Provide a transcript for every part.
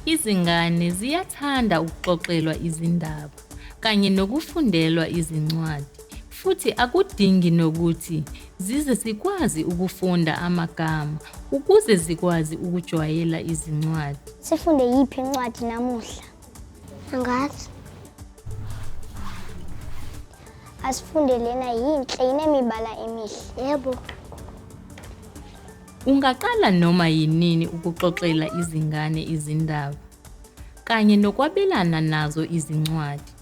Izingane ziyathanda ukuxoxelwa izindaba kanye nokufundelwa izincwadi futhi akudingi nokuthi zize zikwazi ukufunda amagama ukuze zikwazi ukujwayela izincwadi. Sifunde yiphi incwadi namuhla? Angazi. Asifunde lena yinhle inemibala emihle. Yebo. Ungaqala noma yinini ukuxoxela izingane izindaba kanye nokwabelana nazo izincwadi.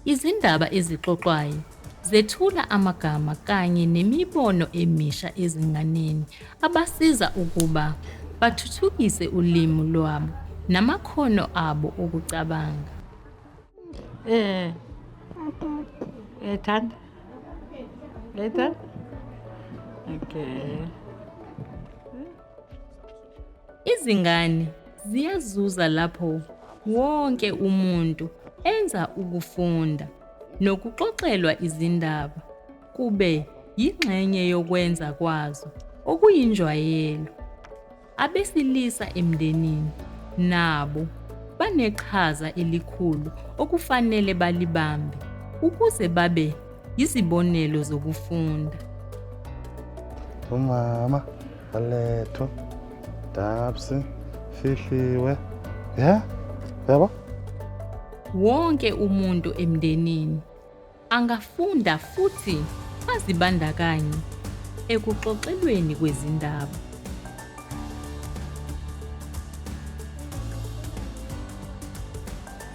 Izindaba ezixoxwayo zethula amagama kanye nemibono emisha ezinganeni abasiza ukuba bathuthukise ulimi lwabo namakhono abo okucabanga. Eh. Uyayithanda? Uyayithanda? Okay. Izingane ziyazuza lapho wonke umuntu enza ukufunda nokuxoxelwa izindaba kube yingxenye yokwenza kwazo okuyinjwayelo. Abesilisa emndenini nabo baneqhaza elikhulu okufanele balibambe ukuze babe yizibonelo zokufunda. Umama, Baletho, Dabsi, Fihliwe. Yeah? Yabo? Wonke umuntu emndenini Angafunda futhi azibandakanye ekuxoxelweni kwezindaba.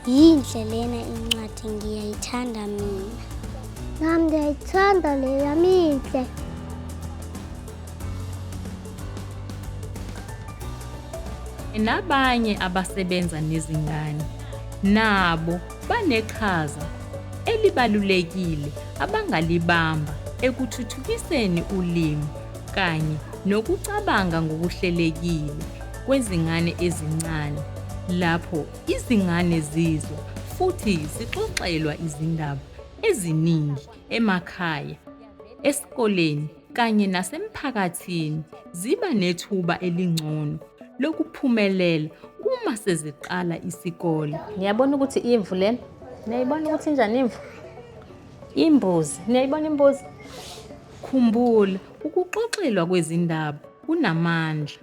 Yinhle lena incwadi ngiyayithanda mina. Nami ngiyayithanda le yami inhle. Nabanye abasebenza nezingane nabo baneqhaza elibalulekile abangalibamba ekuthuthukiseni ulimi kanye nokucabanga ngokuhlelekile kwezingane ezincane lapho izingane zizwa futhi zixoxelwa izindaba eziningi emakhaya, esikoleni kanye nasemphakathini ziba nethuba elingcono lokuphumelela uma seziqala isikole. Niyabona ukuthi imvu lena? Niyayibona ukuthi injani imvu? Imbuzi. Niyayibona imbuzi? Khumbula, ukuxoxelwa kwezindaba kunamandla.